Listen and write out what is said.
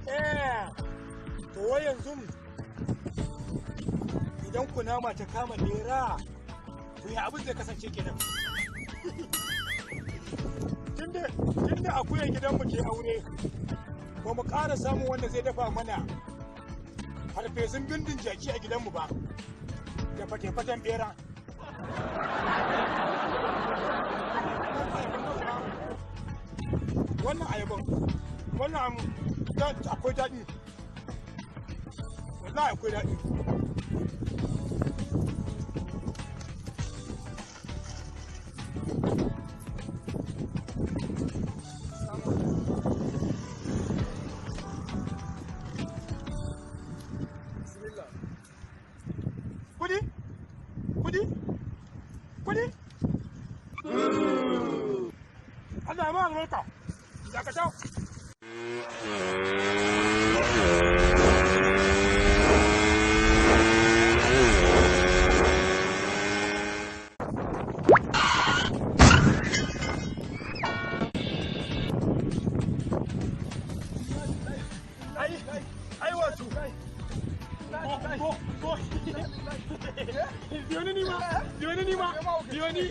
Eh, to wai yanzu idan kunama ta kama bera, to ya abin zai kasance kenan? Tunda akuyar gidanmu ke aure, ba mu ƙara samun wanda zai dafa mana farfesun bindin jaki a gidanmu ba, da fate-faten bera. Wannan ayaban, wannan akwai daɗi. Wallahi akwai daɗi. Kudi? Kudi? Kudi? Allah ya ma albarka. Dakata. Ai, ai wato. Go, go, go. Biyo ni ma, biyo ni ma, biyo ni.